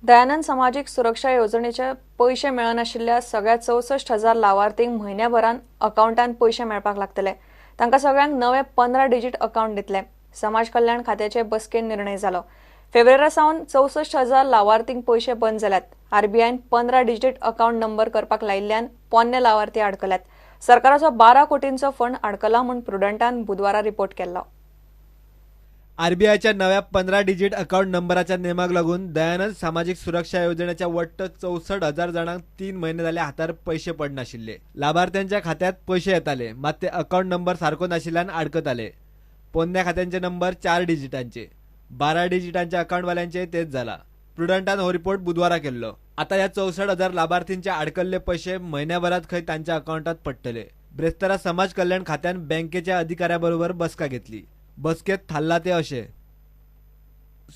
दयानंद समाजीक सुरक्षा येवजणेचे पयशे मेळनाशिल्ल्या सगळ्या 64,000 लावार्थींक म्हयन्याभरान अकावंटांत पयशे मेळपाक लागतले. तांकां सगळ्यांक नवे 15 डिजीट अकावंट दितले. समाज कल्याण खात्याचे बसकेन निर्णय जालो. फेब्रुवारी सावन 64,000 लावार्थींक पयशे बंद जाल्यात. आरबीआयन 15 डिजीट अकावंट नंबर करपाक लायिल्ल्यान पोन्ने लावार्थी आडकल्यात. सरकाराचो 12 कोटींचो फंड आडकला म्हूण प्रुडंटान बुधवारा रिपोर्ट केल्लो. आरबीआयच्या नव्या 15 डिजीट अकाउंट नंबराच्या नेमाक लागून दयानंद सामाजीक सुरक्षा येवजणेच्या वट्ट 64,000 जाणांक 3 म्हयने जाले हातार पयशे पडनाशिल्ले. लाभार्थ्यांच्या खात्यात पयशे येताले, मात ते अकाउंट नंबर सारको नाशिल्ल्यान आडकताले. पोन्न्या खात्यांचे नंबर 4 डिजिटांचे, 12 डिजिटांच्या अकाउंटवाल्यांचे तेच जाला. प्रुडंटान हो रिपोर्ट बुधवारा केल्लो. आता ह्या 64,000 लाभार्थींचे आडकल्ले पयशे म्हयन्याभरात खंय तांच्या अकाउंटात पडटले. ब्रेस्तारा समाज कल्याण खात्यान बँकेच्या अधिकाऱ्याबरोबर बसका घेतली. बसकेत थारला ते अशें: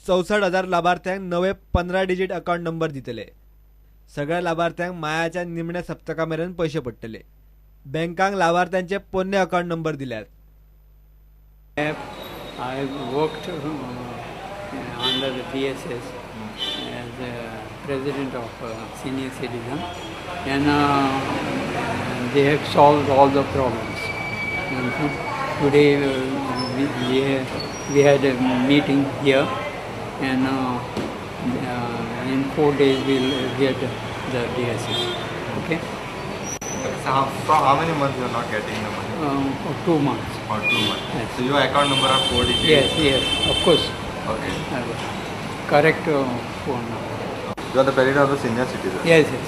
64,000 लाभार्थ्यांक नवे 15 डिजीट अकाउंट नंबर दितले. सगळ्या लाभार्थ्यांक मायाच्या निमण्या सप्तका मेरेन पयशे पडटले. बँकांक लाभार्थ्यांचे पोन्ने अकाउंट नंबर दिल्यात. I worked under the DSS as a president of senior citizen, and they have solved all the problems. And today we had a meeting here, and in 4 days we'll get the DSS. Okay. So how many months you are not getting the money? For 2 months. For 2 months. Yes. So your account number are 4 digits? Yes, yes, of course. Okay. Correct phone number. You are the president of the senior citizen? Yes, yes.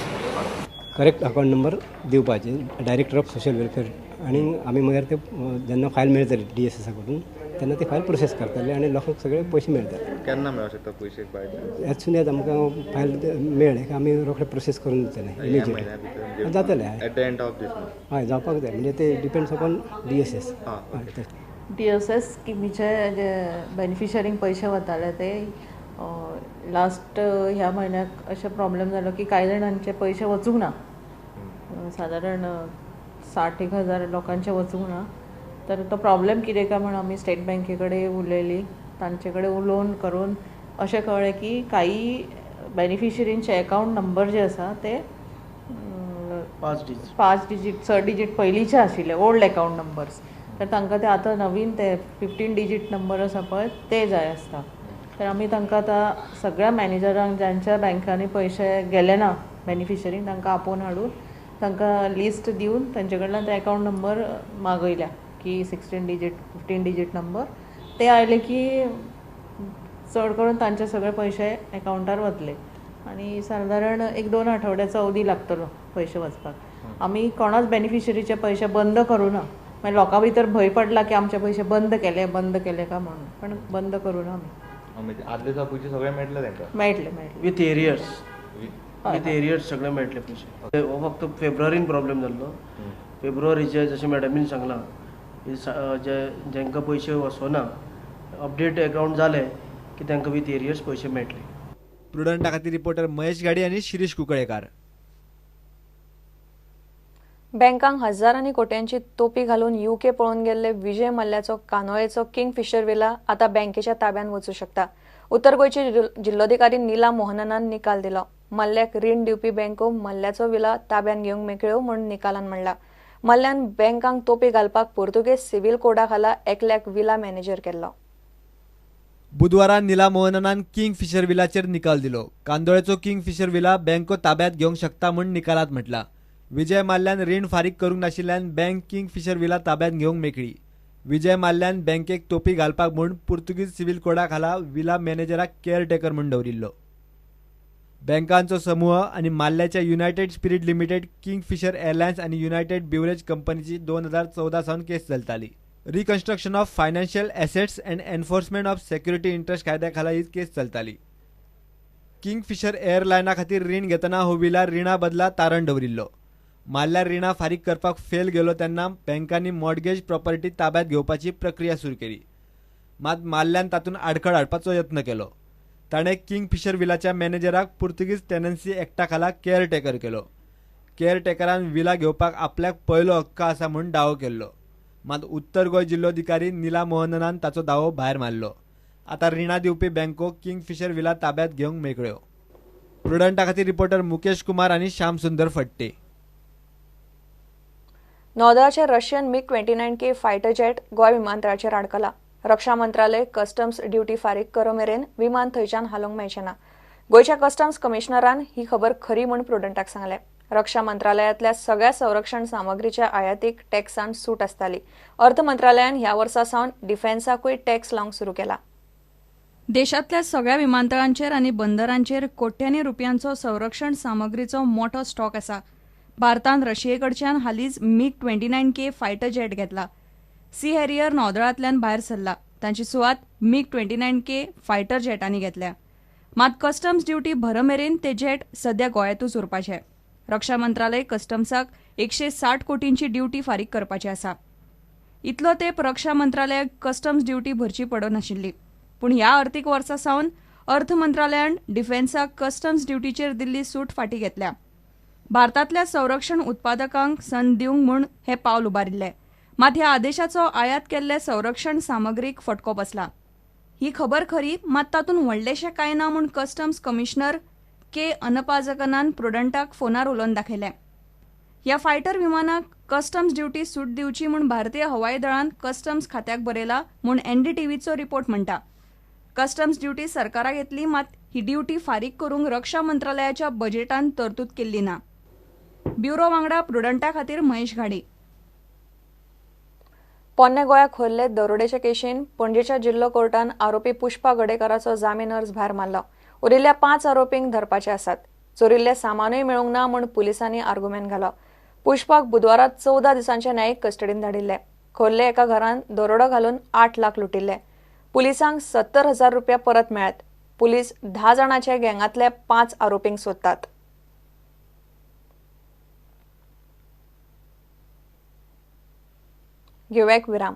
Correct account number दिवपाचे director of social welfare, आनी आमी मागीर ते जेन्ना file मेळटली D S एसा कडून तेन्ना ती फायल प्रोसेस करतले आनी लोकांक सगळे पयशे मेळटले. केन्ना मेळूंक शकता पयशे फायल? एज सून एज आमकां फायल मेळ्ळे की आमी रोखडे प्रोसेस करून दितले. इमिजिएट जातले. At the end of this month? हय, जावपाक जाय. म्हणजे ते depends upon D S S. D S S स्किमीचे जे बेनिफिशरींक पयशे वताले ते लास्ट ह्या म्हयन्याक अशें प्रॉब्लेम जालो की कांय जाणांचे पयशे वचूंक ना. सादारण 60,000 लोकांचे वचूंक ना. तर तो प्रॉब्लेम कितें काय म्हण आमी स्टेट बँके कडेन उलयली. तांचे कडेन उलोवन करून अशें कळ्ळें की काही बेनिफिशरींचे अकावंट नंबर जे आसा ते 5 डिजीट 6 डिजीट पयलींचे आशिल्ले ओल्ड अकावंट नंबर्स. तर तांकां ते आतां नवीन ते 15 डिजीट नंबर आसा पळय ते जाय आसता. तर आमी तांकां आतां सगळ्या मॅनेजरांक ज्यांच्या बँकांनी पयशे गेले ना बेनिफिशरींक तांकां आपोवन हाडून तांकां लिस्ट दिवन तांचे कडल्यान ते अकावंट नंबर मागयल्या की 16 डिजीट 15 डिजीट नंबर ते आयले की चड करून तांचे सगळे पयशे अकावंटार वतले. आनी सादारण 1-2 आठवड्याचो अवधी लागतलो पयशे वचपाक. आमी कोणाच बेनिफिशरीचे पयशे बंद करूं ना. मागीर लोकां भितर भंय पडला की आमचे पयशे बंद केले बंद केले काय म्हणून, पण बंद करूं ना आमी. आदले पयशे सगळे मेळटले तांकां? मेळटले मेळटले. विथ एरियर्स, विथ एरियर्स सगळे मेळटले पयशे. हो फक्त फेब्रुवारीन प्रॉब्लेम जाल्लो. फेब्रुवारीचे जशें मॅडमीन सांगलां जे जांकां पयशे वचना अपडेट अकावंट जाले की तांकां विथ एरियर्स पयशे मेळटले. प्रुडंटा खातीर रिपोर्टर महेश घाडी आनी शिरीष कुंकळेकार. बँकांक हजारांनी कोट्यांची तोपी घालून युके पळोवन गेल्ले विजय मल्ल्याचो कानोळेचो किंगफिशर विला आतां बँकेच्या ताब्यात वचूं शकता. उत्तर गोंयचे जिल्लोधिकारी नीला मोहननान निकाल दिलो. मल्ल्याक रीण दिवपी बँको मल्ल्याचो विला ताब्यात घेवंक मेकळ्यो म्हूण निकालान म्हणला. मल्ल्यान बँकांक तोपी घालपाक पुर्तुगेज सिव्हिल कोडा खाला एकल्याक विला मॅनेजर केल्लो. बुधवारा नीला मोहननान किंगफिशर विलाचेर निकाल दिलो. कांदोळेचो किंगफिशर विला बँको ताब्यात घेवंक शकता म्हूण निकालात म्हटला. विजय माल्यान रीण फारीक करूंक नाशिल्ल्यान बँक किंगफिशर विला ताब्यात घेवंक मेकळी. विजय माल्यान बँकेक तोपी घालपाक म्हूण पुर्तुगीज सिव्हिल कोडा खाला विला मॅनेजराक केअरटेकर म्हूण दवरिल्लो. बँकांचो समूह आनी माल्याच्या United Spirit Limited, Kingfisher Airlines आनी युनायटेड बिवरेज कंपनीची 2014 सावन केस चलताली. Reconstruction of financial assets and enforcement of security interest कायद्या खाला ही केस चलताली. किंगफिशर एअरलायना खातीर रीण घेतना हो विला रिणा बदला तारण दवरिल्लो. माल्या रिणां फारीक करपाक फेल गेलो तेन्ना बँकांनी मॉर्गेज प्रॉपर्टी ताब्यात घेवपाची प्रक्रिया सुरू केली. मात माल्यान तातूंत आडखळ हाडपाचो यत्न केलो. ताणें किंगफिशर विलाच्या मॅनेजराक पुर्तुगीज टेनन्सी एक्टा खाला केअरटेकर केलो. केअरटेकरान विला घेवपाक आपल्याक पयलो हक्क आसा म्हूण दावो केल्लो. मात उत्तर गोंय जिल्लोधिकारी नीला मोहननान ताचो दावो भायर मारलो. आतां रिणां दिवपी बँको किंगफिशर विला ताब्यात घेवंक मेकळ्यो. प्रुडंटा खातीर रिपोर्टर मुकेश कुमार आनी श्याम सुंदर फट्टे. नौदळाचे Russian MiG-29K fighter jet Goa विमानतळाचेर आडकला. रक्षा मंत्रालय कस्टम्स ड्युटी फारीक कर मेरेन विमान थंयच्यान हालोवंक मेळचें ना. गोंयच्या कस्टम्स कमिशनरान ही खबर खरी म्हूण प्रुडंटाक सांगलें. रक्षा मंत्रालयांतल्या सगळ्या संरक्षण सामग्रीच्या आयातीक टॅक्सान सूट आसताली. अर्थ मंत्रालयान ह्या वर्सा सावन डिफेन्साकूय टॅक्स लावंक सुरू केला. देशांतल्या सगळ्या विमानतळांचेर आनी बंदरांचेर कोट्यांनी रुपयांचो संरक्षण सामग्रीचो मोटो स्टॉक आसा. भारतान रशियेकडच्यान हालींच MiG-29K fighter jet घेतला. सी हॅरियर नौदळांतल्यान भायर सरला. तांची सुवात MiG-29K fighter जेटांनी घेतल्या. मात कस्टम्स ड्युटी भरमेरेन ते जेट सध्या गोंयांतूच उरपाचे. रक्षा मंत्रालय कस्टम्साक 160 कोटींची ड्युटी फारीक करपाची आसा. इतलो तेंप रक्षा मंत्रालयाक कस्टम्स ड्युटी भरची पडनाशिल्ली. पूण ह्या अर्थीक वर्सा सावन अर्थ मंत्रालयान डिफेन्साक कस्टम्स ड्युटीचेर दिल्ली सूट फाटीं घेतल्या. भारतांतल्या संरक्षण उत्पादकांक संद दिवंक म्हूण हें पावल उबारिल्लें. मात ह्या आदेशाचो आयात केल्ले संरक्षण सामग्रीक फटको बसला. ही खबर खरी, मात तातूंत व्हडलेशें कांय ना म्हूण कस्टम्स कमिशनर के अनपाजकनान प्रुडंटाक फोनार उलोवन दाखयलें. ह्या फायटर विमानाक कस्टम्स ड्युटी सूट दिवची म्हूण भारतीय हवाई दळान कस्टम्स खात्याक बरयला म्हूण एनडीटीव्हीचो रिपोर्ट म्हणटा. कस्टम्स ड्युटी सरकाराक येतली, मात ही ड्युटी फारीक करूंक रक्षा मंत्रालयाच्या बजेटान तरतूद केल्ली ना. ब्युरो वांगडा प्रुडंटा खातीर महेश घाडी. पोन्ने गोंया खोल्ले दरोडेचे केशीन पणजेच्या जिल्लो कोर्टान आरोपी पुष्पा गडेकराचो जामीन अर्ज भायर मारलो. उरिल्ल्या 5 आरोपींक धरपाचे आसात. चोरिल्लें सामानूय मेळूंक ना म्हूण पुलिसांनी आर्गुमेंट घालो. पुष्पाक बुधवारा 14 दिसांचे न्यायीक कस्टडीन धाडिल्ले. खोल्ले एका घरान दरोडो घालून 8 लाख लुटिल्ले. पुलिसांक 70,000 रुपया परत मेळ्ळ्यात. पुलीस 10 जाणांच्या गँगांतल्या 5 आरोपींक सोदतात. घेवया एक विराम.